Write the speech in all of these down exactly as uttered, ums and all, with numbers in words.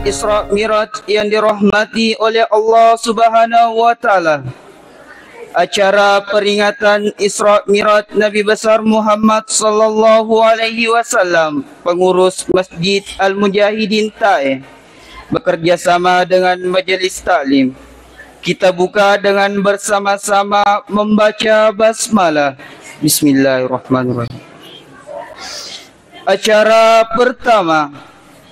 Isra Miraj yang dirahmati oleh Allah Subhanahu wa Ta'ala. Acara peringatan Isra Miraj Nabi Besar Muhammad sallallahu alaihi wasallam, pengurus Masjid Al Mujahidin Tae, bekerja sama dengan Majelis Taklim. Kita buka dengan bersama-sama membaca basmalah. Bismillahirrahmanirrahim. Acara pertama,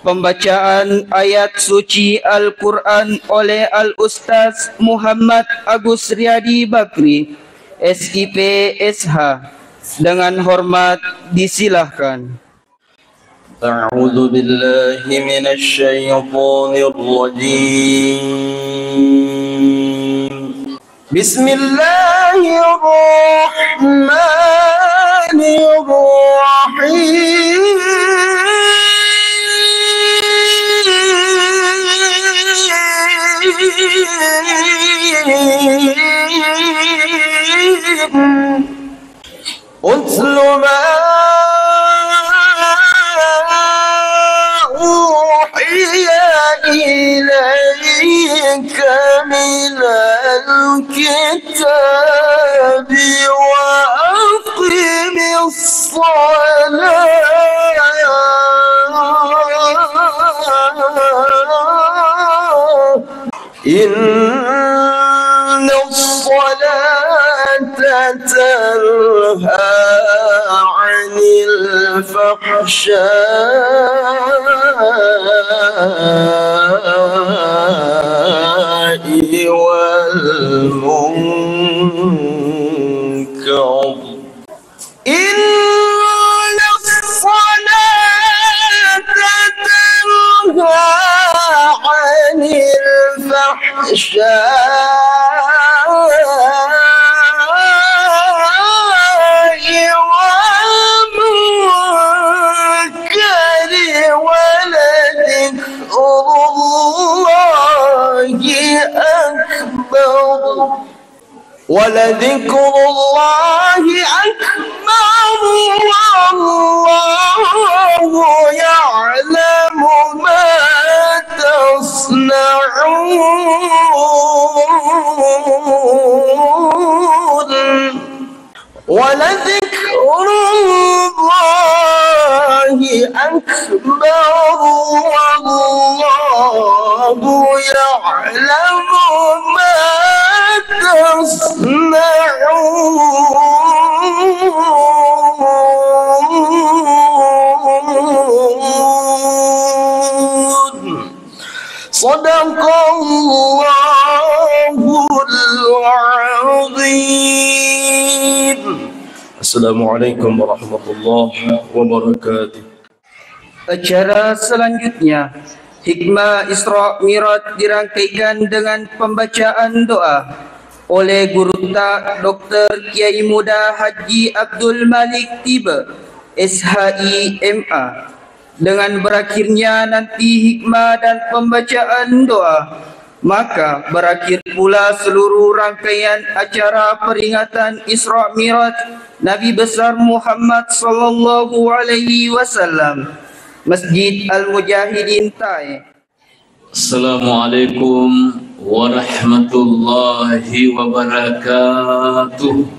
pembacaan ayat suci Al-Quran oleh Al-Ustaz Muhammad Agus Riyadi Bakri, S I P, S H. Dengan hormat disilahkan. أعوذ بالله من الشيطان الرجيم. بسم الله الرحمن الرحيم. اتل ما أوحي إليك من الكتاب وأقم الصلاة. إن الصلاة تنهى عن الفحشاء والمنكر. إن الصلاة تنهى عن الفحشاء والمنكر ولذكر الله أكبر. ولذكر الله أكبر والله يعلم ما تصنعون. ولذكر الله أكبر والله يعلم ما تصنعون. صدق الله العظيم. السلام عليكم ورحمة الله وبركاته. Acara selanjutnya, hikmah Isra Miraj dirangkaikan dengan pembacaan doa oleh Gurutta Doktor Kiai Muda Haji Abdul Malik Tibe, S H I M A. Dengan berakhirnya nanti hikmah dan pembacaan doa, maka berakhir pula seluruh rangkaian acara peringatan Isra Miraj Nabi Besar Muhammad sallallahu alaihi wasallam. Masjid Al Mujahidin Tae. Assalamualaikum warahmatullahi wabarakatuh.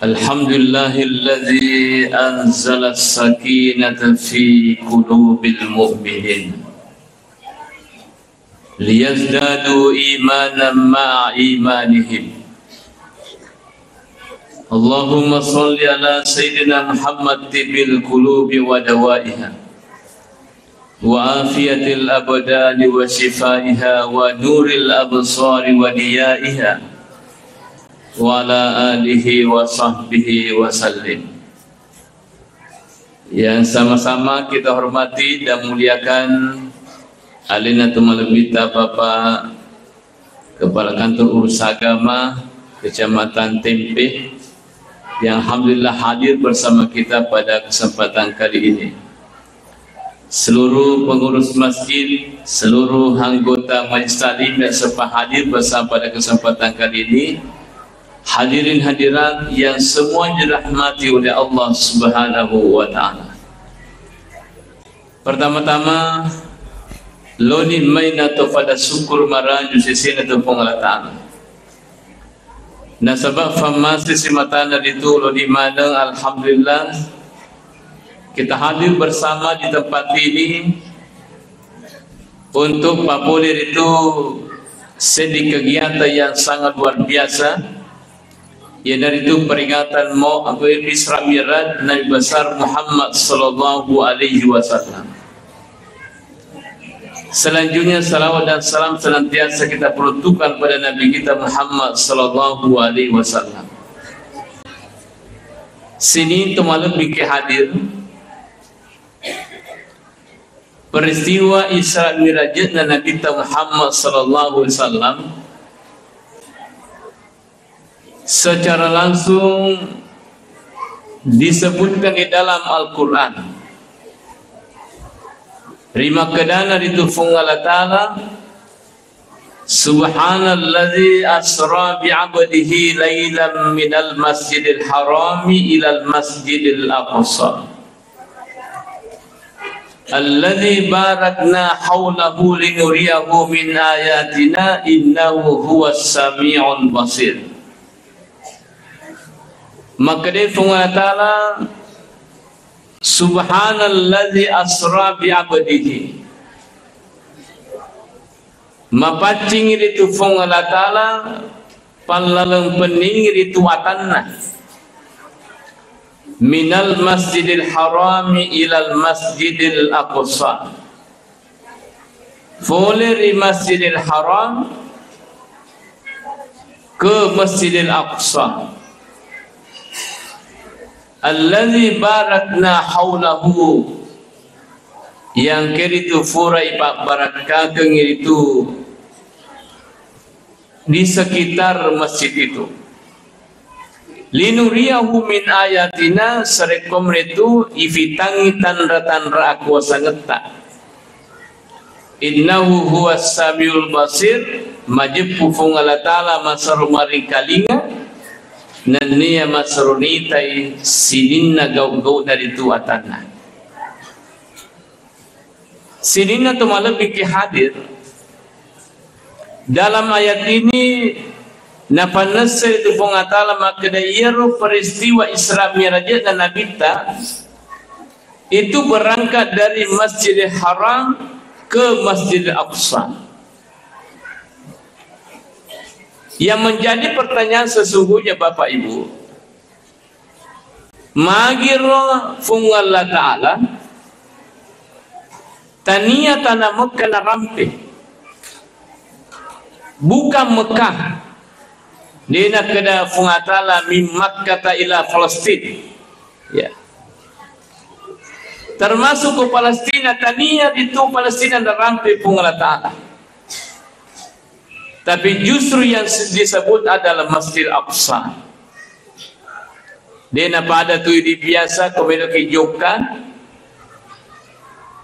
الحمد لله الذي أنزل السكينة في قلوب المؤمنين ليزدادوا إيمانا مع إيمانهم. اللهم صل على سيدنا محمد طب القلوب ودوائها وعافية الأبدان وشفائها ونور الأبصار وضيائها وعلى آله وصحبه وسلم. Yang sama-sama kita hormati dan muliakan, alena tu malebbitta Bapak Kepala Kantor Urus Agama Kecamatan Tempe, yang alhamdulillah hadir bersama kita pada kesempatan kali ini. Seluruh pengurus masjid, seluruh anggota Majelis Taklim yang sempat hadir bersama pada kesempatan kali ini, Hadirin hadirat yang semua dirahmati oleh Allah Subhanahu wa Ta'ala. Pertama-tama, loni maina to pada syukur maraju sesena to Puang Allah Ta'ala. Nasaba famasi simatana ditu loni maneng, alhamdulillah, kita hadir bersama di tempat ini untuk papole ritu seddi kegiatan yang sangat luar biasa, iyanaritu peringatan mau Isra Mi'raj Nabi besar Muhammad sallallahu alaihi wasallam. Selanjutnya, salawat dan salam senantiasa kita peruntukkan pada Nabi kita Muhammad sallallahu alaihi wasallam. Sini to malebbi ke hadir, peristiwa Isra Mi'rajna Nabi Muhammad sallallahu alaihi wasallam secara langsung disebutkan di dalam Al-Quran. Rimakkedana ritu Fuang Allah Ta'ala, "Subhanalladzi asra bi'abdihi lailan minal masjidil harami ilal masjidil aqsa." Alladzi barakna haulahu linuriyahu min ayatina innahu huwas sami'ul basir. Makkeda Fuang Allah Ta'ala, "Subhanalladzi asra bi abdihi." Mapaccing ritu Fuang Allah Ta'ala, pallaleng penning ritu atanna. Minal masjidil harami ilal masjidil aqsa. Fole ri Masjidil Haram ke Masjidil Aqsa. Alladzi barakna haulahu. Yang keritu furai pabbarakkakengngi ritu di sekitar masjid itu. Linuriyahu min ayatina, sarekko meretu ifitangngi tanra-tanra akuasangetta. Innahu huwas samiul basir, majeppu Fuang Allah Ta'ala masero maringkalinga, nennia masero nitai sininna gau-gauna ritu atanna. Sininna to malebbi ke hadir, dalam ayat ini napannessai tu Fuang Allah Ta'ala makkeda iyaro peristiwa Isra Mi'rajna Nabitta itu berangkat dari Masjidil Haram ke Masjidil Aqsa. Yang menjadi pertanyaan sesungguhnya, Bapak Ibu, magiro Fuang Allah Ta'ala tania tana Mekka narampe, bukan Mekah. De nakkeda Fuang Allah Ta'ala min Makkata ila Palestin. Ya. Termasuk ke Palestina, tania itu Palestina narampe Fuang Allah Ta'ala. Tapi justru yang se-, disebut adalah Masjid Aqsa. De napada tu idi biasa ko meloki jokka,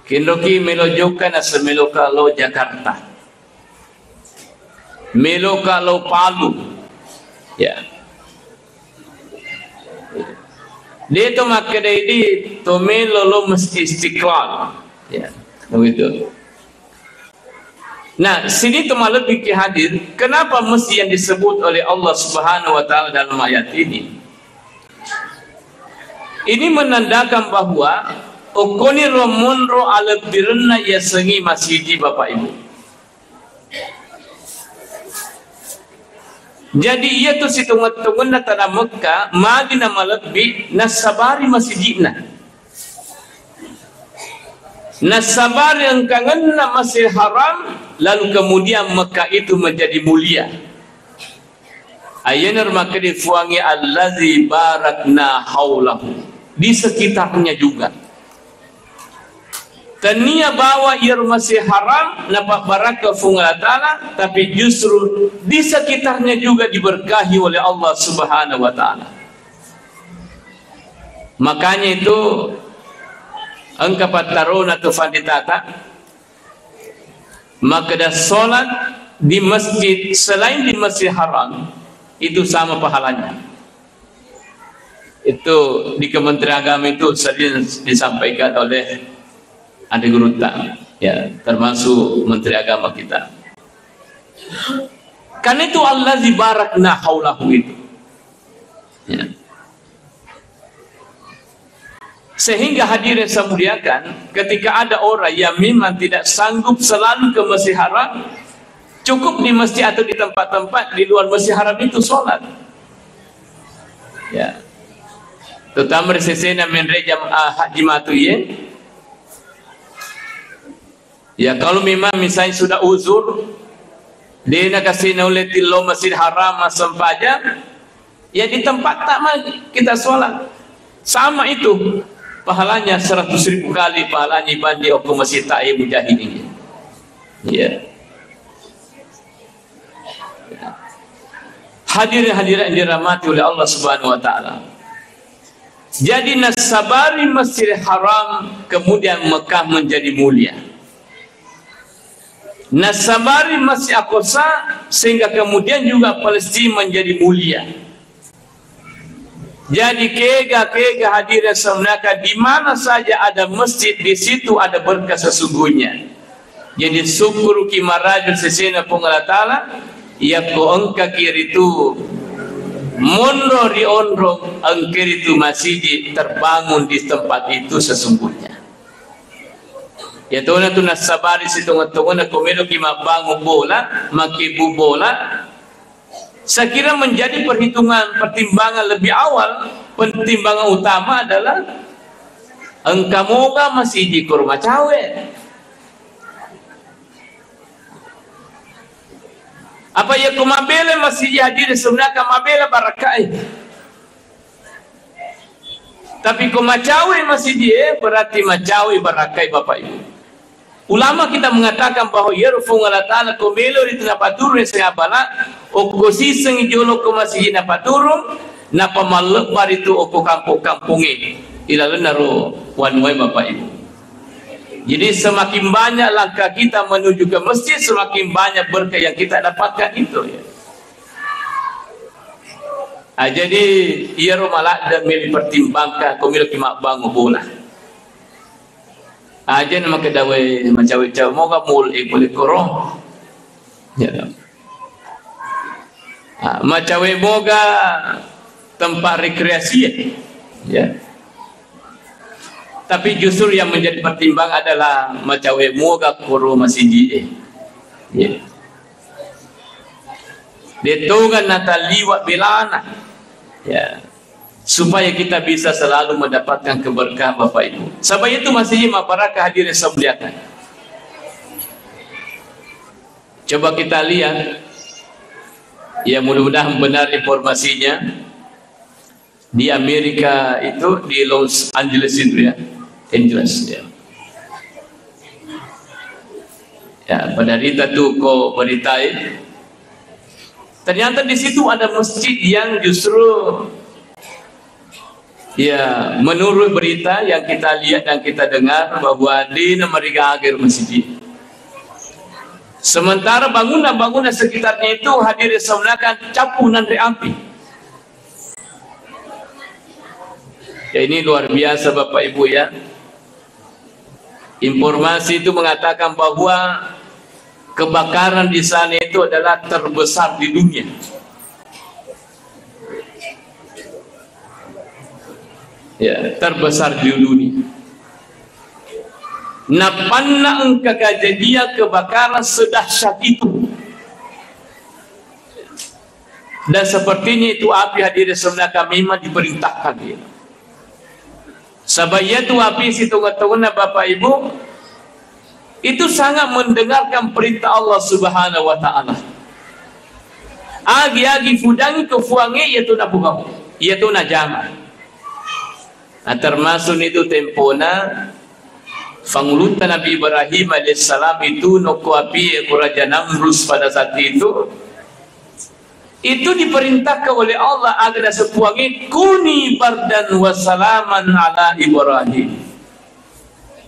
kenroki melo jokka nasemeloka lo Jakarta. Meloka lo Palu. Ya. De to makkeda idi to melo lo Masjid Istiqlal. Ya, begitu. Nah, sini to malebbi ki hadir, kenapa masjid yang disebut oleh Allah Subhanahu wa Ta'ala dalam ayat ini? Ini menandakan bahwa okkoniro monro alebbirenna yasengnge masigi, Bapak Ibu. Jadi, iyatu sitonget-tongenna tana Mekka, magi na malebbi nassabari masigi'na. Nassabari engkangenna Masjidil Haram, lalu kemudian Mekah itu menjadi mulia. Ayyana makkeda Fuangnge, "Allazi barakna haulahu," di sekitarnya juga. Tania bawa iyaro Masjidil Haram napabbarakka Fuang Allah Ta'ala, tapi justru di sekitarnya juga diberkahi oleh Allah Subhanahu wa Ta'ala. Makanya itu engka pattarona tu fanditata, makkeda sholat di masjid selain di Masjid Haram, itu sama pahalanya. Itu di Kementerian Agama itu sering disampaikan oleh Ade Gurutta, ya, termasuk Menteri Agama kita. Karena itu allazi barakna haulahu itu. Ya. Sehingga hadirin saya muliakan, ketika ada orang yang memang tidak sanggup selalu ke Masjid Haram, cukup di masjid atau di tempat-tempat di luar Masjid Haram itu sholat. Ya. Terutama di sesena menre jamaah haji matu ye. Ya, kalau memang misalnya sudah uzur, de' na kasi naulle tillo Masjid Haram massempajang, ya di tempat tak mah kita sholat. Sama itu pahalanya seratus ribu kali pahalanya ibandi okko masjid tak mujahidin. Ya. Hadirin hadirat yang dirahmati oleh Allah Subhanahu wa Ta'ala. Jadi, nasabari Masjidil Haram, kemudian Mekah menjadi mulia. Nasabari Masjid Aqsa, sehingga kemudian juga Palestina menjadi mulia. Jadi, kega-kega hadirin semuanya, di mana saja ada masjid, di situ ada berkah sesungguhnya. Jadi, sukkuruki maraja sesena Puang Allah Ta'ala, yakko engkaki ritu monro ri onrong, engka ritu masiji terbangun di tempat itu sesungguhnya. Yatona tu nassabari sitonga-tongana ko meloki mabbangung bola, makkebbu bola, saya kira menjadi perhitungan, pertimbangan lebih awal, pertimbangan utama adalah engka moga masiji koro macawe. Apa yakko mabela masiji hadirin sebenarnya mabela barakkai. Tapi ko macawe masiji e, berarti macawe barakkai Bapak Ibu. Ulama kita mengatakan bahwa iyaro Puang Allah Ta'ala ko melo ritu napaturung sengabala, okko siseng jolo ko masiji napaturung, napamallebbari tu okko kampong-kampongnge ilalenna ro wanuwae Bapak Ibu. Jadi semakin banyak langkah kita menuju ke masjid, semakin banyak berkah yang kita dapatkan itu, ya. Ah, jadi iyaro maladde melo pertimbangkan ko meloki mabbangung bola. Aja na makkeda, "We, macawe-cawe moga mall e pole koro." Ya. Ah, macawe moga tempat rekreasi, ya. Tapi justru yang menjadi pertimbangan adalah macawe moga koro masiji e. Ya. Detongan nataliwa belana. Ya. Supaya kita bisa selalu mendapatkan keberkahan Bapak Ibu. Sebab itu masih mabarakah hadirin saya muliakan. Coba kita lihat. Ya, mudah-mudahan benar informasinya. Di Amerika itu, di Los Angeles itu, ya. Angeles, ya. Ya, pada rita tu ko beritai. Ternyata di situ ada masjid yang justru, ya, menurut berita yang kita lihat dan kita dengar bahwa de' namariga aga masjid. Sementara bangunan-bangunan sekitarnya itu hadirin semuanya kan capu nanre api. Ya, ini luar biasa, Bapak Ibu, ya. Informasi itu mengatakan bahwa kebakaran di sana itu adalah terbesar di dunia. Ya, terbesar di dunia. Napanna engka kejadian kebakaran sedahsyat itu. Dan sepertinya itu api hadirin sebenarnya memang diperintahkan dia. Sabab iyatu api sitonga-tongana Bapak Ibu, itu sangat mendengarkan perintah Allah Subhanahu wa Ta'ala. Agi-agi fudangi ke fuange, iyatu napugau, iyatu najama. Nah, termasuk itu tempona fangulutta Nabi Ibrahim alaihissalam itu nokko api e ku Raja Namrus pada saat itu. Itu diperintahkan oleh Allah agar sepuangi kuni bardan wa salaman ala Ibrahim.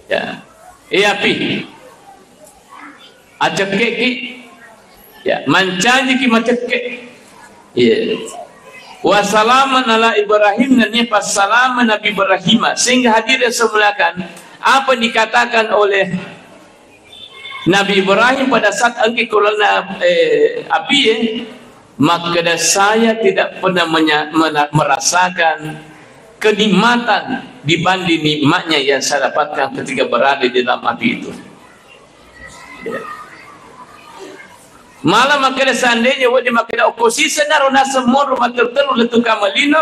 Ya. Eh, api. Acekkeki. Ya, mancajiki macekke. Iya. Wa salaman ala Ibrahim, nennia passalama Nabi Ibrahim. Sehingga hadirin yang saya muliakan, apa yang dikatakan oleh Nabi Ibrahim pada saat engka ko lalenna, eh, api, eh, makkeda, "Saya tidak pernah menya-, mena-, merasakan kenikmatan dibanding nikmatnya yang saya dapatkan ketika berada di dalam api itu." Malah makkeda, seandainya wedding makkeda, "Okko siseng naro naseng monro mattellu-tellu lettu kama lino,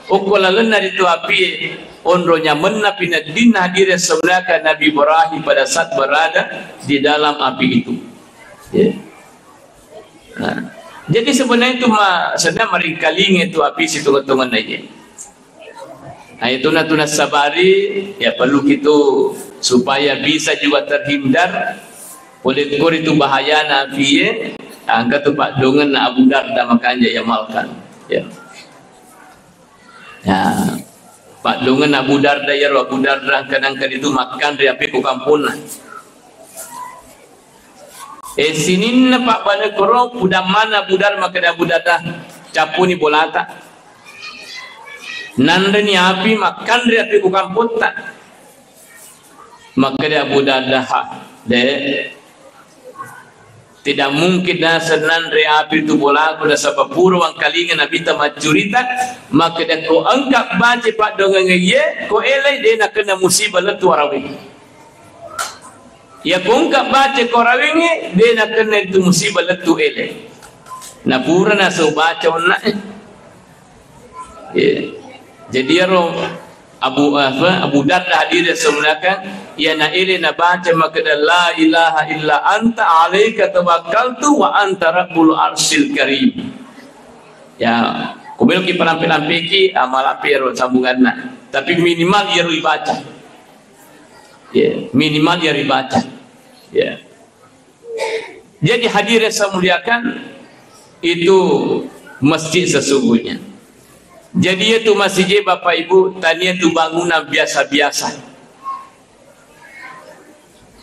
okko lalenna ritu api, onro nyamenna pineddinna." Hadirin yang saya muliakan, Nabi Ibrahim pada saat berada di dalam api itu. Ya. Nah, jadi sebenarnya itu ma-, sebenarnya maringkalinga itu api sitonget-tongenna, ya. Nah, itu na tuna sabari, ya, perlu kita supaya bisa juga terhindar oleh kori itu bahayana api, ya. Engka tu paddoangenna Abu Darda makanja ya malkan. Ya. Ya. Paddoangenna Abu Darda, ya, Abu Darda engka-, engka itu makan ri api ku kampungna. Eh, sininna pabbanekoro, pudammanna Abu Dar-, makkeda Abu Darda, "Cappuni bolata." Nanreni api, makkanre api ku kampotta. Makkeda Abu Darda, "Ha, de, tidak mungkin naseng nanre api tu bolaku, nasaba pura wangkalinga Nabitta maccurita, makkeda ko engka baca paddoangeng iye, ko elai de nakenna musibah lettu arawe." Iya ko engka baca ko arawengnge, de nakenna itu musibah lettu ele. Na pura naso baca onna, eh. Iya. Jadi iyaro Abu, apa, Abu Darda hadirin yang saya muliakan, iya na ele na baca makkeda, "La ilaha illa anta alaika tawakkaltu wa anta rabbul arsyil karim." Ya, ko meloki palampe-lampeki, ah, malampe iyaro sambunganna. Tapi minimal iyaro ibaca. Ya, minimal iyaro ibaca. Ya. Jadi hadirin saya muliakan, itu masjid sesungguhnya. Jadi itu masjid, Bapak Ibu, tania tu bangunan biasa-biasa.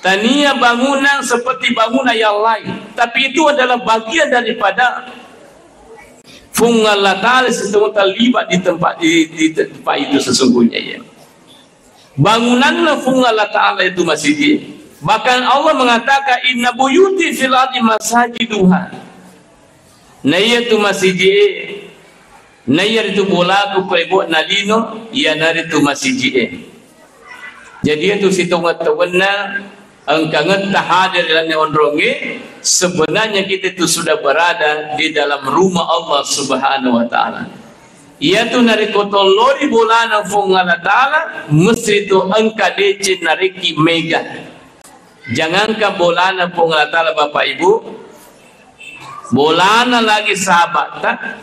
Tania bangunan seperti bangunan yang lain, tapi itu adalah bagian daripada Fuang Allah Ta'ala sesungguhnya terlibat di tempat, di, di tempat itu sesungguhnya, ya. Bangunanna Fuang Allah Ta'ala itu masjid. Bahkan Allah mengatakan, "Inna buyuti fil ardi masajiduha." Na iyatu masijie, na iyaritu bolaku ko lebo'na lino, iyanaritu masijie. Jadi, iyatu sitongeng-tongenna engkangetta hadir ri lalenna onrongnge, sebenarnya kita itu sudah berada di dalam rumah Allah Subhanahu wa Ta'ala. Iyatu narekko tollori bolana Fuang Allah Ta'ala, mesti tu engka deceng narekki mega. Jangankan bolana Fuang Allah Ta'ala, Bapak Ibu, bolana lagi sahabatta,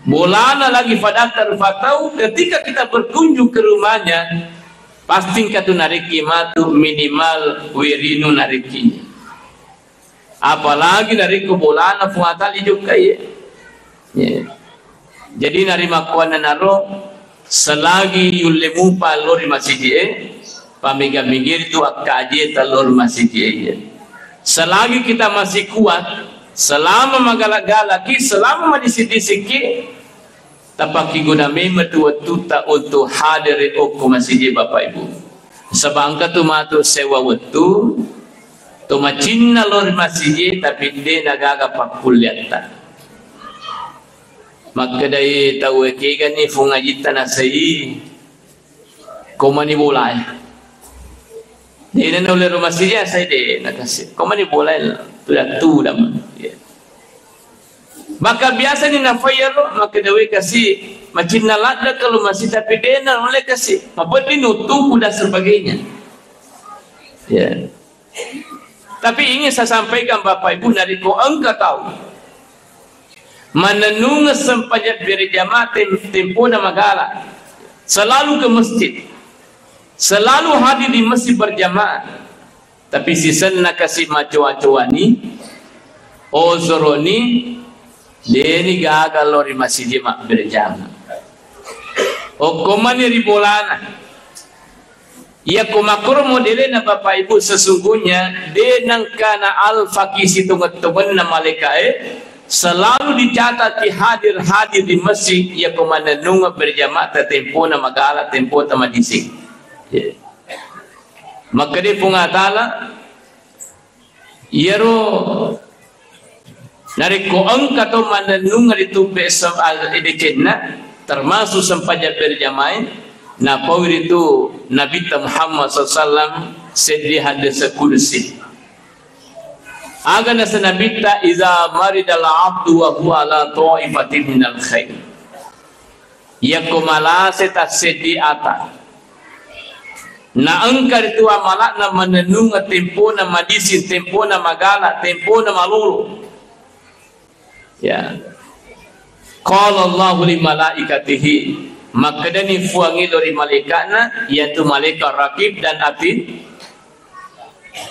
bolana lagi fadatta rupa tau, ketika kita berkunjung ke rumahnya, pasti engka tu narekki matu minimal wirinu narekki. Apalagi narekko bolana Fuang Allah Ta'ala ijokkai, ya. Ya. Jadi, narimakkuannanaro, selagi yulle mupa lao ri masijie, pamega-megeri tu akkaje talo ri masijie. Selagi kita masih kuat, selama magala-galaki, selama madisik-disikki, tapakkiguna memeng tu wettutta untuk hadere okko masijie, Bapak Ibu. Saba engka tu matu sewa wettu, to macinna lao ri masijie, tapi de nagaga pakkulleatta. Makkedai tauwe, "Kegani Fuang Ajitta nasai, ko mani bolae?" Jadi, na ulle rumah sijie, sai de nakasi. Ko mani bolae, tudang-tudang. Ya. Maka biasa ni nafaiyaro, makkedai kasi, macinna ladde kalau masih, tapi de na ulle kasi. Mapedding nuttuku dan sebagainya. Ya. Tapi ingin saya sampaikan, Bapak Ibu, narekko engka tau mannennungeng sempajang berjamaah tem-, tempona magala, selalu ke masjid, selalu hadir di masjid berjamaah, tapi sisenna kasi macoa-coani, ozoroni, deni gaga lao ri masjid mabberjamaah. Okko mani ri bolana. Iyako makkoro modelena, Bapak Ibu, sesungguhnya de nengkana alfaki sitongeng-tongenna malaikae, Selalu dicatat ki hadir-hadir di masjid, iya ko mannennungeng berjamaah ta tempona magala, tempota madising. Ya. Makkeda Puang Allah Ta'ala, iyaro narekko engka to mannennungeng ritu pe-, sem-, al-, decenna, termasuk sempajang berjamaah, napaui ritu Nabitta Muhammad sallallahu alaihi wasallam seddi hadis kudusi. Aga naseng Nabitta, "Idza maridal abdu wa huwa ala taifatin minal khair." Yakko malase tasseddi ata, na engka ritu amala'na mannennungeng tempona madising, tempona magala, tempona malolo. Ya. Qala Allahu li malaikatihi, makkedani Fuangnge lao ri malaikatna, yaitu malaikat Raqib dan Atid,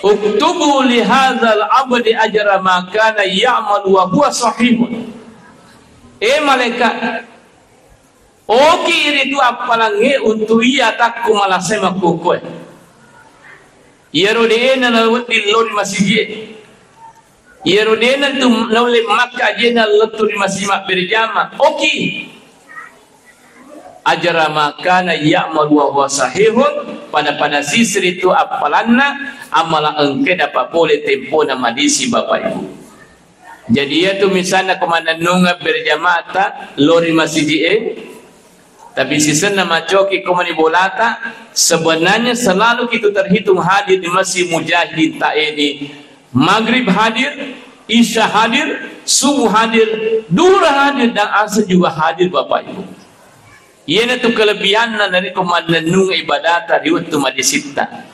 "Uktubu li hadzal abdi ajra ma kana ya'mal wa huwa sahihun." Eh malaikat, oki ritu appalangnge untuk iya takko malasai makkokkoe. Iyaro de'na nawedding lao ri masigi'e. Iyaro de'na tu naulle makka ajena lettu ri masi mabbere jama. Oki. Ajra ma kana ya'mal wa huwa sahihun, pada-pada sisri tu appalanna amala engke dapat pole tempona madisi, Bapak Ibu. Jadi iya tu misalna ko mannennungeng berjamaah ta lao ri masigi'e, tapi sisenna macoki ko mani bolata, sebenarnya selalu kita terhitung hadir di masjid mujahidin ta ini. Maghrib hadir, Isya hadir, Subuh hadir, Duhur hadir, dan Asar juga hadir, Bapak Ibu. Iyanatu kelebihanna narekko mannennung ibadata ri wettu madisitta.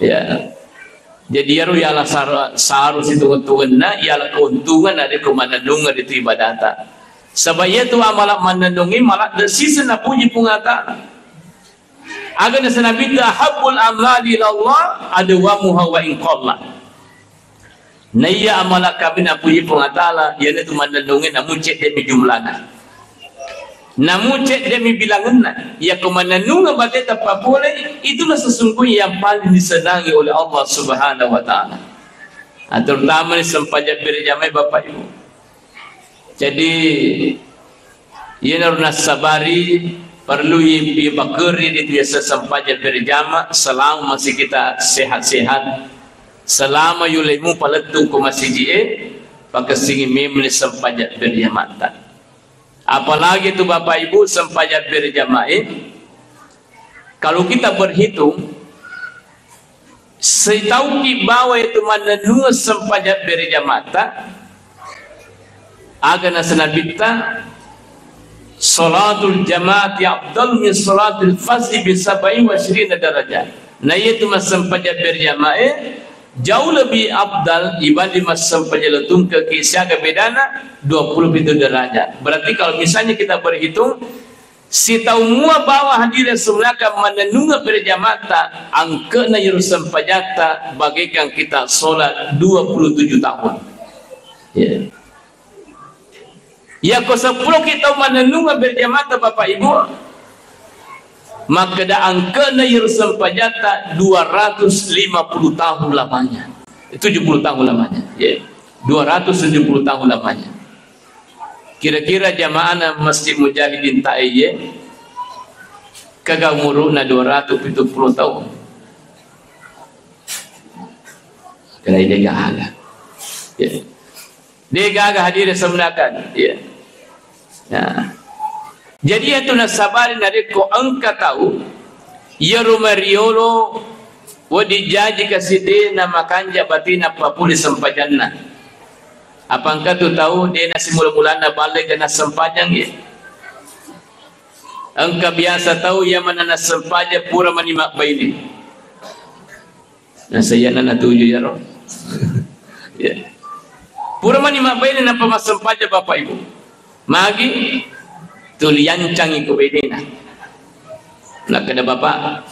Ya. Jadi iyaro yala sar-, saru situngettungenna, yala keuntungan narekko mannennung ritu ibadata. Saba iyatu amala mannennungi mala desiseng napuji Puang Allah Ta'ala. Aga naseng Nabitta, "Ahabbul a'mali ilallah adwamuha wa in qalla." Naiya amala kaminang napuji Puang Allah Ta'ala, iyanatu mannennunge namu cedde'mi jumlana. Namu cedde'mi bilangenna. Yakko mannennungeng bateta papole, itulah sesungguhnya yang paling disenangi oleh Allah Subhanahu wa Ta'ala. Nah, terutama ni sempajang berjamaah, Bapak Ibu. Jadi, iyanaro nassabari perlu i-, ipakeri ritu yaseng sempajang berjamaah selama masih kita sehat-sehat. Selama yulemu palettu ko masigi'e, pakessingi memeng sempajang berjamaah ta. Apalagi tu Bapak Ibu sempajang berjamaah, kalau kita berhitung, sitauki bawa itu mannennungeng sempajang berjamaah ta, aga naseng Nabitta, "Salatul jama'ati afdal min salatil fazzi bi sab'in wa isyrina darajah." Nah, iyatu massempajang berjamaah jauh lebih afdal dibanding massempajang lao tungkeki, siaga bedana? Dua puluh pitu derajat. Berarti kalau misalnya kita berhitung, sitau mua bawa hadirin semuanya mannennungeng berjamaah ta, angke'na iyaro sempajatta bagaikan kita sholat dua puluh tujuh tahun. Ya. Yakko seppulo ki tau mannennungeng berjamaah ta, Bapak Ibu, makkeda angke'na iyaro sempajatta dua ratus lima puluh tahun lamanya. Tujuh puluh tahun lamanya. Ya. Dua ratus tujuh puluh tahun lamanya. Kira-kira jamaahna Masjid Mujahidin ta eye, kega umuru'na dua ratus pitu puluh taung. Kena ide gaga. Ya. De gaga hadirin semunakan. Ya. Nah. Jadi iyatu nasabari narekko engka tau, iyaro mariolo wedding jaji kasi de namakanja batina papuli sempajanna. Apa engka tu tau de nasimula-mulanna balle ga nassempajang, ya. Engka biasa tau iya manna nassempajang pura mani mabbaine. Nasayana natuju iyaro. Ya. Pura mani mabbaine nappa massempajang, Bapak Ibu. Magi tuli yancangi ko bainena. Nakkeda bapak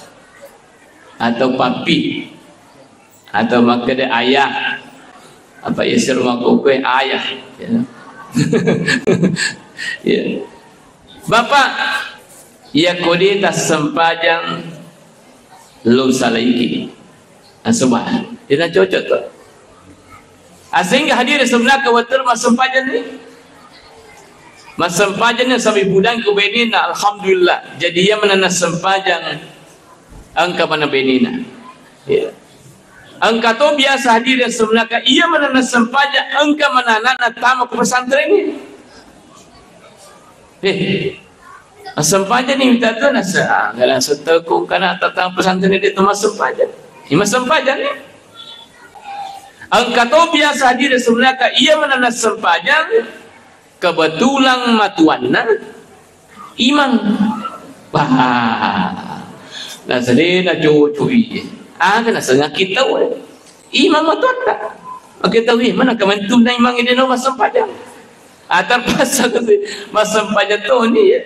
atau papi atau makkeda ayah. Apa iya sero makkokkoe ayah. Ya. Ya. Bapak, iya kodi tassempajang lo salaiki. Asoba. Dena cocok to. Sehingga hadirin sebenarnya wettu massempajang ni. Massempajang ni sampai budang ku benina, alhamdulillah. Jadi iya maneng nassempajang engka maneng benina. Ya. Engka to biasa hadirin sebenarnya iya maneng nassempajang engka maneng anakna tama ku pesantren ni. Eh, massempajang ni mita tu nasa, ah, nggak nasa tekung kana tatang pesantren dia tu massempajang. Ini massempajang ni. Engka to biasa hadirin sebenarnya iya maneng nassempajang kebetulan matuanna imang. Wah, nasa de na cucu iye. Aga nasa ngaki tau. Imang matuatta. Oke tau iye, mana kementunna imang ini no massempajang. Ah, terpaksa kasi massempajang toni, ya.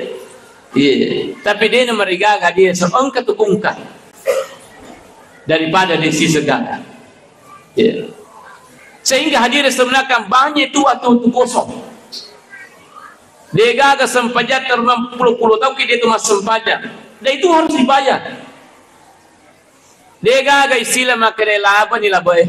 Iya. Tapi de na marigaga dia so engka tu kungka daripada de sisegala. Ya. Sehingga hadirin sebenarnya banyak tu waktu tu kosong. De gaga sempajang termang puluh-puluh tahun kita itu massempajang. Dan itu harus dibayar. De gaga istilah makkeda laba ni laba e.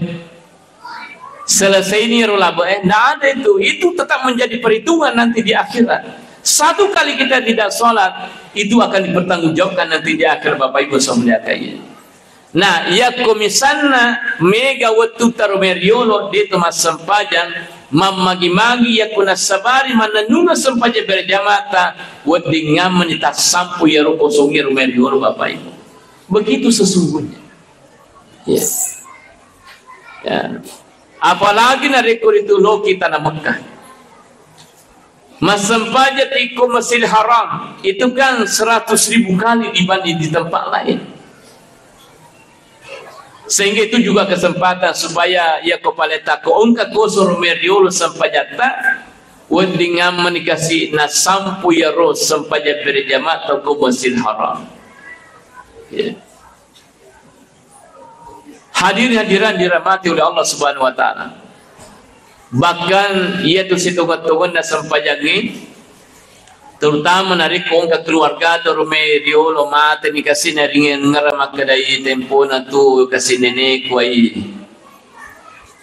Selesai ni ro laba e. Nggak ada itu. Itu tetap menjadi perhitungan nanti di akhirat. Satu kali kita tidak sholat, itu akan dipertanggungjawabkan nanti di akhirat, Bapak Ibu saudara sekalian. Nah, yakko misalna mega wettu taro meriolo de to massempajang, mammagi-magi yakko nassabari mannennungeng sempajang berjamaata, weddingngammeni tassampu yaro kosongnge ro meriolo, Bapak Ibu. Begitu sesungguhnya. Ya. Ya. Apalagi narekko ritu loki tanah Mekah. Massempajang iko Masjidil Haram, itu kan seratus ribu kali dibanding di tempat lain. Sehingga itu juga kesempatan supaya yakko paletta ko engka kosoro meriolo sempajatta, weddingngammeni kasi nasampu yaro sempajang berjamaah tau ko Masjidil Haram. Ya. Hadirin hadirat dirahmati oleh Allah Subhanahu wa Ta'ala. Bahkan iya tu sitonget-tongetna sempajangnge, terutama narekko engka keluarga tau ro mai riolo mate ni kasi na ringengngerang makkedai tempona tu kasi neneku ai.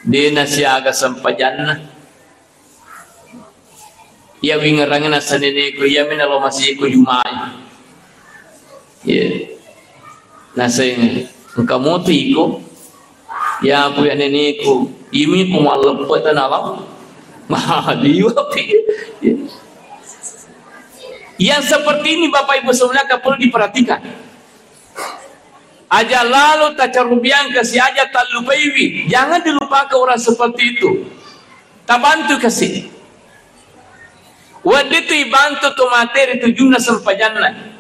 De nasiaga sempajanna. Iya wingerangnge nasa neneku, iya mi nalo masiko Jumai. Iya. Nasa engka moto iko. Ya aku ya neneku, imi ku malleppe tanalam. Mah, liwa pi. Iya. Yang seperti ini Bapak Ibu saudara perlu diperhatikan. Aja lalo tacarubiang kasi aja tallupaiwi. Jangan dilupakan orang seperti itu. Tabantu kasi. Wedding tu ibantu to mate ri tujunna sempajanna.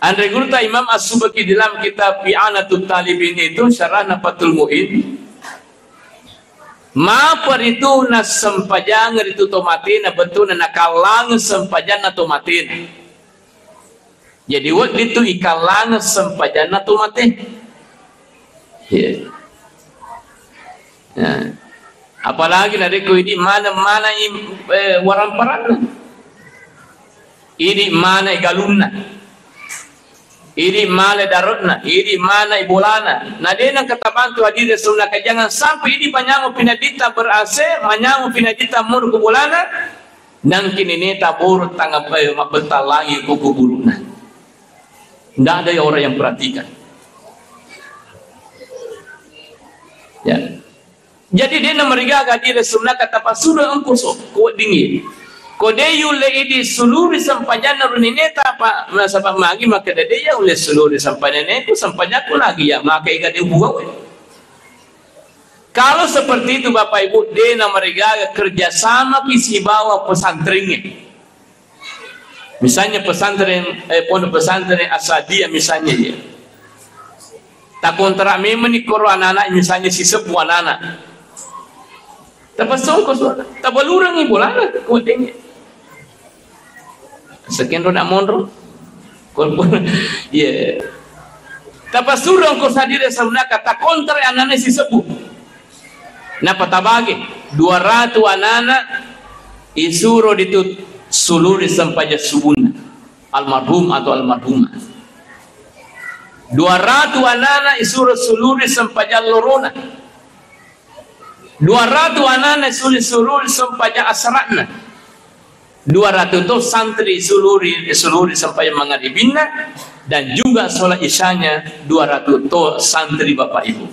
Anre gurutta Imam As-Subaki dalam kitab I'anatut Talibin itu, syarahna Fathul Mu'in, mapa ritu nassempajang ritu to matena, bettuanna nakallangeng sempajanna to matena. Jadi wedding tu ikallangeng sempajanna to mate. Iya. Ya. Apalagi narekko idi maneng-maneng i, eh, waramparanna. Idi maneng galunna. Idi maneng dare'na, idi maneng bolana. Na de nengka tabantu hadirin saudara, jangan sampai idi manyameng pinaditta ber-A C, manyameng pinaditta moro ku bolana, nangkini neta boro tangnga, eh, mabbentallangi ku kuburu'na. Ndak ada orang yang perhatikan. Ya. Jadi de namarigaga hadirin saudara tapasuro engko so, ko weddingngi. Ko de yulle idi suluri sempajanna ro nineta apa, nasaba magi makkeda de ya ulle suluri sempajanna ku sempajakku lagi ya maka ega de buawe. Kalau seperti itu Bapak Ibu, de namarigaga kerjasama ki sibawa pesantrengnge. Misalnya pesantren, eh, pondok pesantren Asadiyah misalnya ya. Takontrak memang ni koro anak-anak misalnya sisebbu anak-anak. Tapasongko so, tabalurangi bolana, kuatnya. Sekian ro nak monro. Kor-, iya. Tapasuro engko sadire saunaka takontrak anak-anak sisebbu. Napa tabage dua ratu anana isuro ditut suluri sempaja subunna almarhum atau almarhumah. Dua ratu anana isuro suluri sempaja lorona. Dua ratu anana suli sururi sempajang asra'na. Dua ratu to santri suluri, suluri sempajang mangaribinna, dan juga sholat isyanya dua ratu to santri, Bapak Ibu.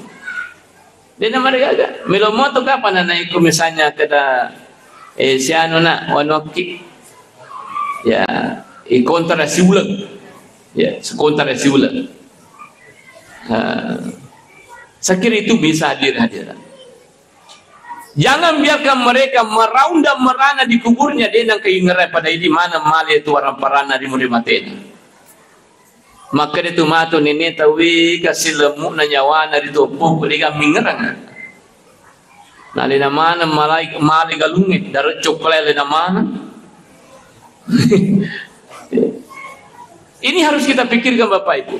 Dena marigaga. Melo moto kapan anak iko misalnya keda, eh, sianu nak, wanuakki. Ya, ikontra siuleng. Ya, sekontra siuleng. Ha. Saya kira itu bisa hadir-hadiran. Jangan biarkan mereka meraung dan merana di kuburnya, de nengka ingerai pada idi mana male tu warang parana ri muri matena. Makkeda tu matu nene tawi kasi lemmu'na nyawana ri toppo, de ga mingerang. Nalena maneng malai, male galungnge, dare coklat lena maneng. Ini harus kita pikirkan, Bapak Ibu.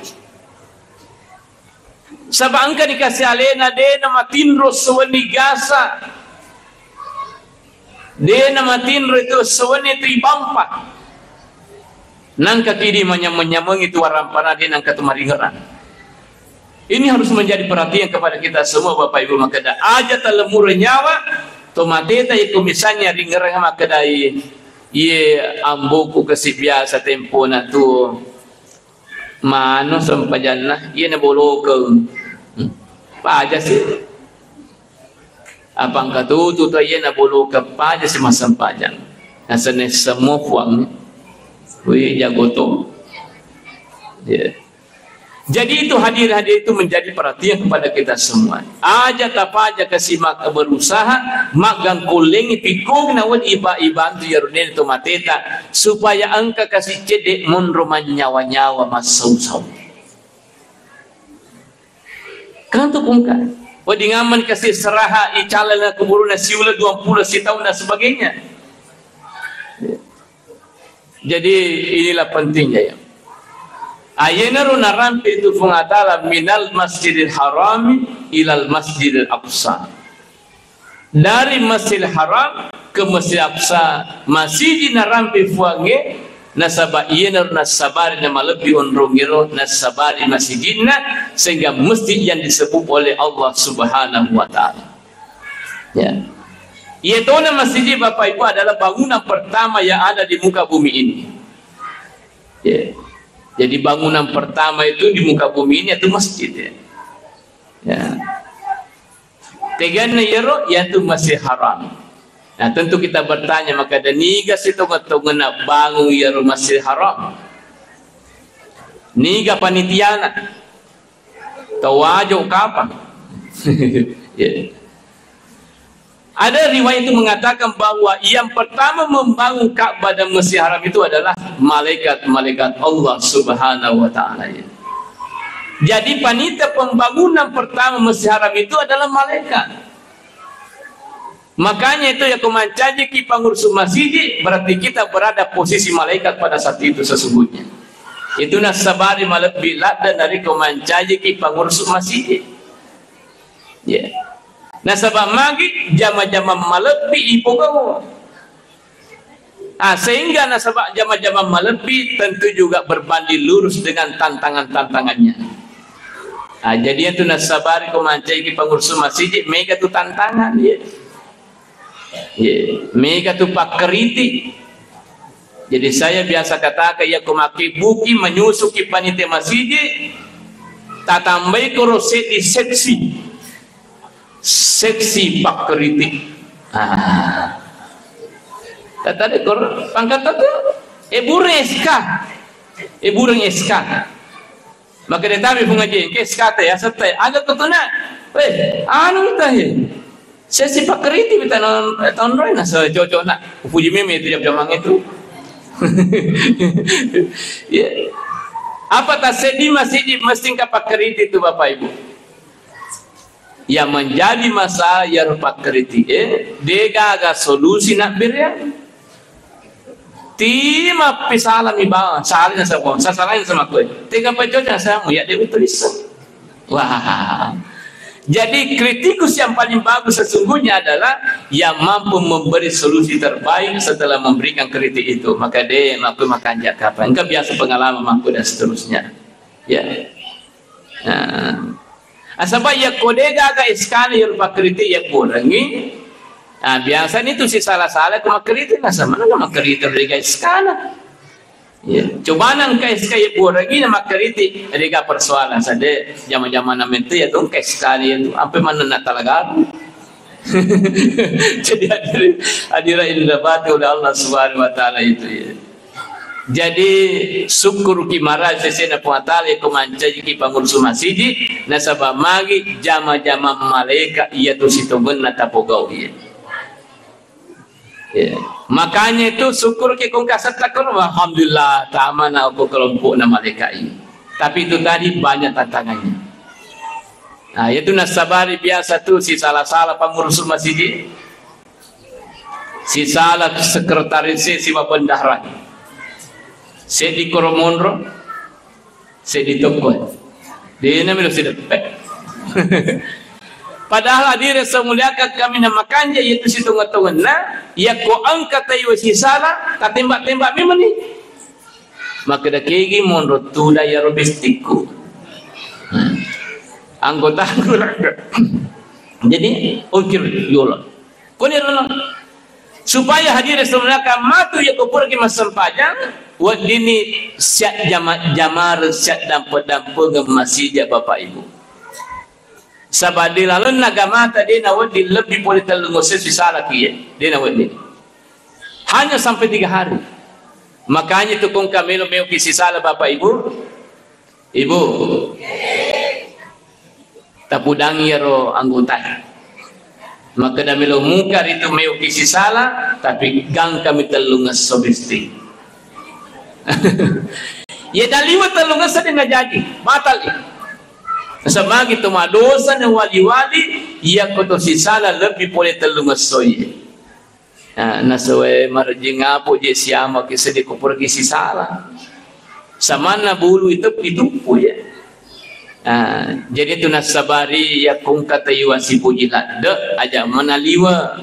Saba engka dikasi alena de namatinro sewenni gasa. De namatinro itu sewenni tu ibampa. Nangka kidi manyameng-nyameng itu warampana de nangka tu maringerang. Ini harus menjadi perhatian kepada kita semua, Bapak Ibu, makkeda aja talemure nyawa, to mateta iko misalnya ringerang makkedai, iye amboku kasi biasa tempona tu. Manu sempajanna, iya nabolokeng. Hmm. Paja si. Apa engka tutu to iya nabolokeng paja si massempajang. Nasene semua puang. Wih, jago to. Ya. Jadi itu hadir-hadir itu menjadi perhatian kepada kita semua. Aja tapaja kasi mak-, berusaha maggangkullengi pikkung nawen iba-, ibantu yarunene to mateta supaya engka kasi cedde monro mannyawa-nyawa massau-sau. Kan tu kungka. Wedding aman kasi seraha icalana kuburuna siula duampulo sitaun dan sebagainya. Jadi inilah pentingnya ya. Ayenaro narampe tu Puang Allah Taala minal Masjidil Harami ilal Masjidil Aqsa. Dari Masjidil Haram ke Masjidil Aqsa, masiji narampe Puangnge, nasaba iyenaro nassabari namalebbi onrongngero, nassabari masijinna, sehingga masjid yang disebut oleh Allah Subhanahu wa Ta'ala. Ya. Iyatona masjid, Bapak Ibu, adalah bangunan pertama yang ada di muka bumi ini. Ya. Jadi bangunan pertama itu di muka bumi ini itu masjid ya. Ya. Teganna iyaro, yaitu Masjid Haram. Nah, tentu kita bertanya, makkeda niga sitongeng-tongenna bangung iyaro Masjid Haram? Niga panitiana? Tau ajo kapang? Ya. Ada riwayat itu mengatakan bahwa yang pertama membangun Ka'bah dan Masjid Haram itu adalah malaikat-malaikat Allah Subhanahu wa Ta'ala. Jadi, panitia pembangunan pertama Masjid Haram itu adalah malaikat. Makanya itu, ya, ko mancajiki pangurus masjid, berarti kita berada posisi malaikat pada saat itu sesungguhnya. Itu nassabari malebbi ladde dari ko mancajiki pangurus masjid. Ya. Nasaba magi jama-jama malebbi ipogau. Ah, sehingga nasaba jama-jama malebbi tentu juga berbanding lurus dengan tantangan-tantangannya. Ah, jadi itu nasabari ko mancajiki pangurus masjid, mega tu tantangan, ya. Ya, mega tu pakkeriti. Jadi saya biasa katakan, ya, ko makkibbuki menyusuki panitia masjid, tatambai koro seddi seksi. Seksi pakkeriti. Ah. Tata de kor pangkat tata. E bureng S K. E bureng S K. Maka dia tabi pengajian ke S K te, ya, setai. Aga kotona. Weh, anu kita he. Seksi pakkeriti kita non, eh, tonroi na se cocok nak. Puji meme itu jam-jamang itu. Ya. Apa tak sedih masih di mesti engka pakkeriti itu Bapak Ibu? Yang menjadi masalah iyaro pakkeriti'e, degaga solusi nabbereang. Ti mappisalami bawang, salahnya sama, sasalahnya sama koe. Tega pacoca sama, ya de betul. Wah. Jadi kritikus yang paling bagus sesungguhnya adalah yang mampu memberi solusi terbaik setelah memberikan kritik itu. Maka de, aku makan jak kapan. Engkau biasa pengalaman aku dan seterusnya. Ya. Nah, Nasaba yakko de gaga S K-na iyaro pakkritik yabburengngi, ah, biasani tu sisala-sala ko makkritik, nasaba na makkritik de gaga S K-na. Iya, cobana engka S K yabburengngi na makkritik, de gaga persoalan sade, jama-jamana mette ya tu engka S K-na ya tu, ampe manenna talagaru. Jadi hadirin, hadirin yang dirahmati oleh Allah Subhanahu wa Ta'ala itu, ya. Jadi, sukkuruki maraja sesena Puang Ta'ala ko mancajiki pangurus masiji, nasaba magi jama-jama malaika iya tu sitongenna tapogau iya. Ya. Makanya itu sukkuruki kong kasetta kono, alhamdulillah, tamana ko kelompokna malaika iya. Tapi itu tadi banyak tantangannya. Nah, itu nasabari biasa tu sisala-sala pangurus masiji. Sisala sekretaris, si, sibawa bendahara. Seddi koro monro, seddi tokko. Dena melo sideppe. Padahal hadirin saya muliakan kami na makanja yaitu sitonga-tongenna, yakko engka taiwa sisala, tatembak-tembak memang ni. Makkeda kegi monro tuda yaro bestikku. Anggota. Jadi, ongkir yolo. Koni rono. Supaya hadirin semuanya matu ya kupuraki massempajang, weddini siap jama-, jamar, siap dampe-dampengeng masija Bapak Ibu. Saba di lalenna agamata de nawedding lebbi pole tellungesso sisala kiye, de nawedding. Hanya sampai tiga hari. Makanya tu kongka melo-melo ki sisala Bapak Ibu. Ibu. Tapudangi iyaro anggota. Makkeda melo muka ritu melo ki sisala, tapi gangkami tellungesso besti. Ya daliwa tellungesso de najaji, batal. Samagi tu madosa na wali-wali, yakko to sisala lebbi pole tellungesso iye. Ah, nasoe marejjing apo je siamaki seddi kupuraki sisala. Samanna bulu iteppi tuppu ya. Ah, jadi tu nasabari yakko engka taiwa sipuji ladde, aja manaliwa.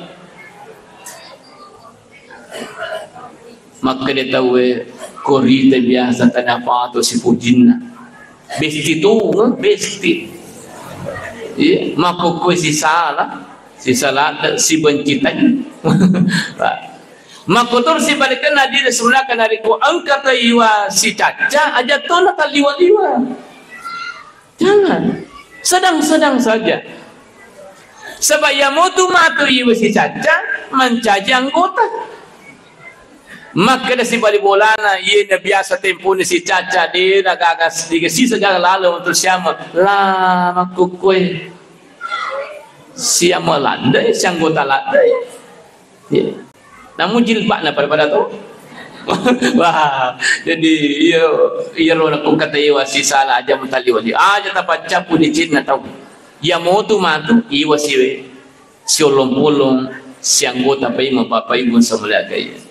Makkeda tauwe, korita biasa tanapato sipujinna. Besti tu, besti. Iya, makkokkoe sisala, sisala, sibencitan. Makkotor sibalikanna diri sebenarnya narekko engka taiwa sicacca, aja tona taliwa-liwa. Jangan. Sedang-sedang saja. Saba iya motu matu iwa sicacca, mancaji anggota. Makkeda sibali bolana, iyena biasa temponi sicacca, de nagaga, de sisa gaga lalo untuk siama. La makkukkoe. Siama ladde, sianggota ladde. Iya. Namu jilbabna pada-pada to. Wah, jadi iya, iya ro nakko kata iwa sisala aja mutali wali. Aja tapaccappu di cinna tau. Iya motu matu, iwa siwe. Siolong-polong, sianggota paimeng Bapak Ibu semuliakan.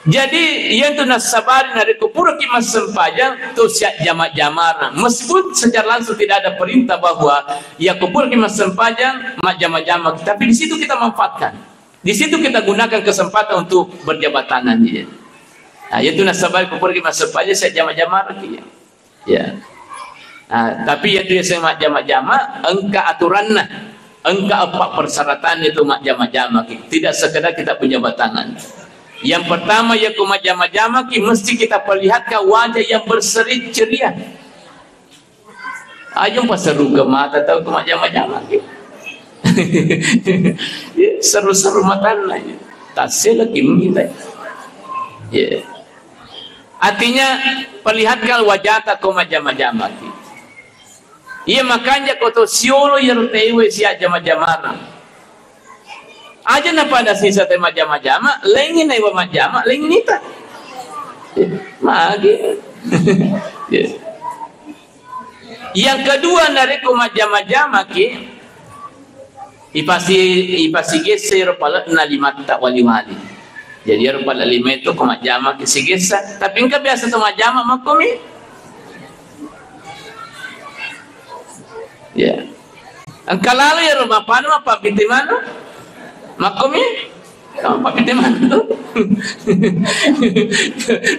Jadi, iyantu nassabari narekko puraki massempajang, to siajjama-jamara. Meskipun secara langsung tidak ada perintah bahwa yakko puraki massempajang, majjama-jama, tapi di situ kita manfaatkan. Di situ kita gunakan kesempatan untuk berjabat tangan, ya. Nah, iyantu nassabari ko puraki massempajang, siajjama-jamara, ya. Ya. Nah, tapi iyantu yaseng majjama-jama, engka aturanna, engka eppa persyaratan itu majjama-jama ki. Tidak sekedar kita berjabat tangan. Yang pertama, yakko majjama-jama ki, mesti kita perlihatkan wajah yang berseri ceria. Aja paseruke mata tau ko majjama-jama ki. Ya, seru-seru matanna, ya. Tassela ki mita. Ya. Artinya, perlihatkan wajata ko majjama-jama ki. Iya makanja ko to siolo iyaro taiwe siajjama-jamara. Aja napada sisa te majjama-jama, laingi naiwa majjama, laingi nita. Magi. Ya. Yang kedua, narekko majjama-jama ki, Ipasi-, ipasigessa ero pale'na limatta wali-wali. Jadi ero pale lima itu ko majjama ki sigessa. Tapi engka biasa to majjama makkomi. Ya. Engka lalo ero mapanu mappabbiti manu. Makkomi. Mappabbiti manu.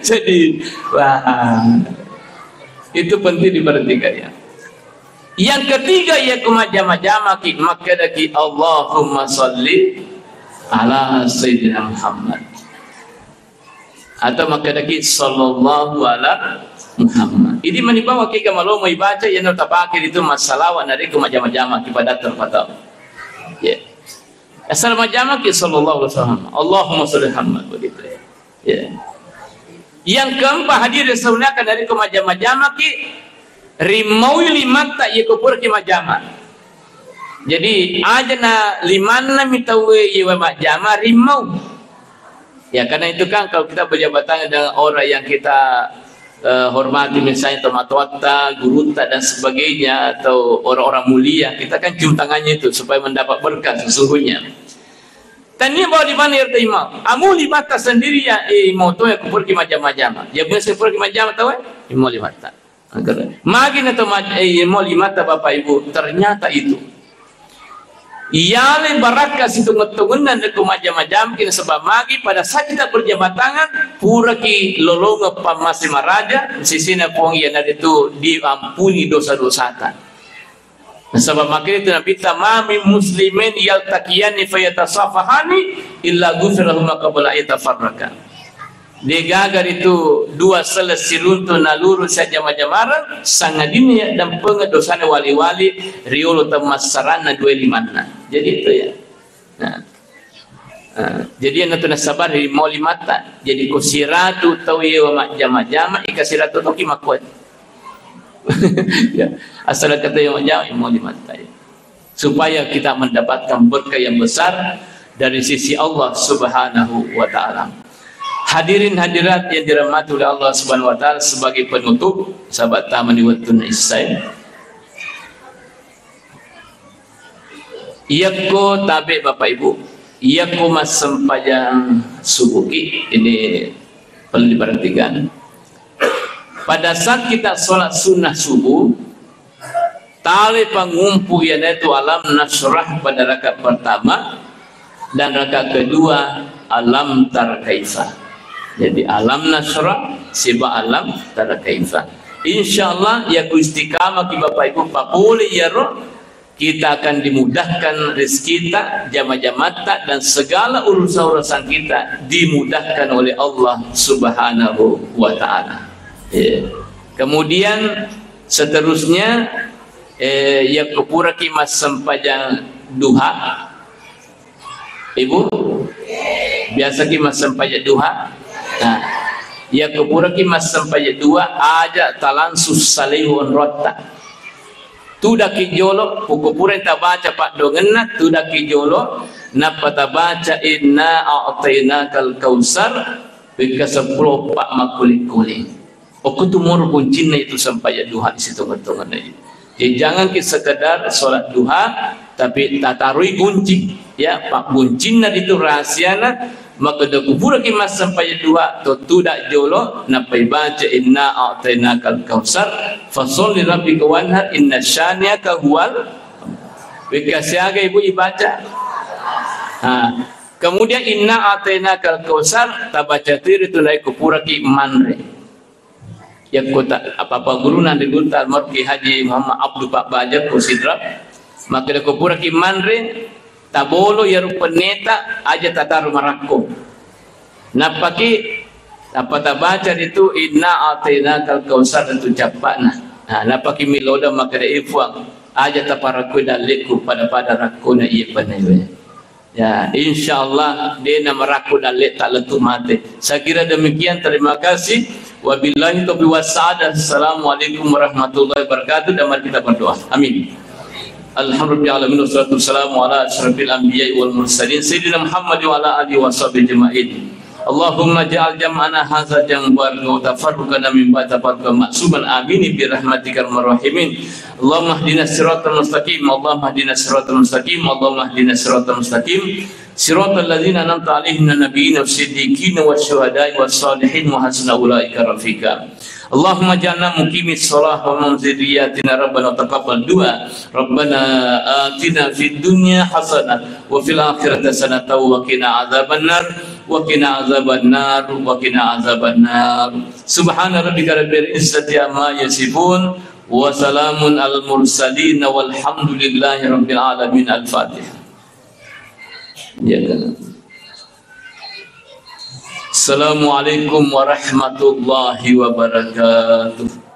Jadi, wah. Itu penting diperhatikan ya. Yang ketiga, iya ko majjama-jamaki, makkedaki, "Allahumma salli ala Sayyidina Muhammad." Atau makkedaki, "Sallallahu ala Muhammad." Idi manibawa kega malomo ibaca, iyana tapake itu massalawa narekko majjama-jamaki pada terpatau. Ya. Asal majjamaki, "Sallallahu alaihi wasallam. Allahumma salli Muhammad." Begitu ya. Ya. Yang keempat, hadirin saunaka, narekko majjama-jamaki, rimaui limatta iya ko puraki majjama. Jadi, aja na limanna mi tauwe iya majjama, rimau. Ya, karena itu kan kalau kita berjabat tangan dengan orang yang kita, eh, hormati, misalnya tomatoatta, gurutta, dan sebagainya, atau orang-orang mulia, kita kan cium tangannya itu supaya mendapat berkah sesungguhnya. Tania bawa di mana R T imau? Amu limatta sendiri ya, eh, imau to ya ko puraki majjama-jama. Ya biasa puraki majjama tau, eh? Imau limatta. Magi na to maj-, eh, imau limatta, Bapak Ibu, ternyata itu. Iyale barakka sitonget-tongenna narekko majjama-jamaki, nasaba magi pada saat kita berjabat tangan, puraki lolongeng pammase maraja, sisina Puang iyanaritu diampuni dosa-dosata. Nasaba makkeda itu Nabitta, "Ma min muslimin yaltaqiyani fayatasafahani illa ghufira lahuma qabla an yatafarraqa." Degaga ritu dua selleng siruntu naluru sajjama-jamareng, sangadinna yaddampengeng dosana wali-wali riolo temmassaranna dua limanna. Jadi itu ya. Nah. Ah, jadi iyana tu nasabari mau limatta. Jadi ko siratu tau yewa majjama-jama, ika siratu toki makkua. Ya, asal kata yewa majjama, mau limatta ya. Supaya kita mendapatkan berkah yang besar dari sisi Allah Subhanahu wa Ta'ala. Hadirin hadirat yang dirahmati oleh Allah Subhanahu wa Ta'ala, sebagai penutup, sahabat tamani wettunna isai. Iyakko tabe, Bapak Ibu, iyakko massempajang subuhki, ini perlu diperhatikan. Pada saat kita sholat sunnah subuh, tale pangumpu iyanaitu alam nasyrah pada rakaat pertama dan rakaat kedua alam tara kaifa. Jadi alam nasyrah siba alam tara kaifa. Insyaallah, ya ku istiqamah ki Bapak Ibu papole iyaro, kita akan dimudahkan rezekita, jama-jamatta, dan segala urusan-urusan kita dimudahkan oleh Allah Subhanahu wa Ta'ala. Ya. Kemudian seterusnya, eh, ya kupuraki massempajang duha, Ibu, biasaki massempajang duha? Nah, yakko puraki massempajang duha, aja talansu salai onrotta. Tudaki jolo, poko pura tabaca paddoangenna, tudaki jolo, nappa tabaca inna a'tainakal kautsar, wekka seppulo pa makkuling-kuling. Okko tu moro guncinna itu sempajang duha di sitonga-tongana itu. Jadi, jangan ki sekedar sholat duha, tapi tatarui gunci. Ya, pagguncinna itu rahasiana, maka da kupuraki massempajang duha, to tuda jolo, nappai baca inna a'tainakal kautsar, fasalli rabbika wanhar, inna syaniaka huwal. Wekka siaga ibu ibaca. Ha. Kemudian inna a'tainakal kautsar, tabaca tiri tu naik kupuraki manre. Yakko ta-, apa-apa guruna ri gutta almarhum Kiai Haji Muhammad Abdul Pak Bajar ko Sidrap, makkeda ko puraki manre, tabolo iyaro penneta aja tataro marakko. Nappaki, nappa tabaca ritu inna a'tainakal kautsar ritu cappa'na. Nah, nappaki milodang makkeda, "Eh, Puang, aja taparakkoi dalleku pada-pada rakkona iya pennewe." Ya, insyaallah, de namarakko dalle ta lettu mate. Saya kira demikian, terima kasih. Wabillahi taufiq was sa'adah. Assalamualaikum warahmatullahi wabarakatuh. Dan mari kita berdoa. Amin. Alhamdulillah alamin, wassalatu wassalamu ala asyrafil anbiya'i wal mursalin, sayyidina Muhammad wa ala alihi wa sahbihi ajma'in. Allahumma ja'al jam'ana hadza jam'an mubarakan wa tafarruqana min ba'di tafarruqan ma'suman. Amin bi rahmatikal arhamar rahimin. Allahumma ihdinas siratal mustaqim. Allahumma ihdinas siratal mustaqim. Allahumma ihdinas siratal mustaqim. Siratal ladzina an'amta 'alaihim minan nabiyyin was siddiqin was syuhada'i was shalihin wa hasuna ulaika rafiqa. Allahumma ja'alna muqimis shalah wa min dzurriyyatina rabbana taqabbal du'a. Rabbana atina fid dunya hasanah wa fil akhirati hasanah wa qina adzabannar. Wa qina adzabannar, wa qina adzabannar. Subhana rabbika rabbil izzati amma yasifun. وسلام على المرسلين والحمد لله رب العالمين. الفاتحة. Ya kan? Assalamualaikum warahmatullahi wabarakatuh.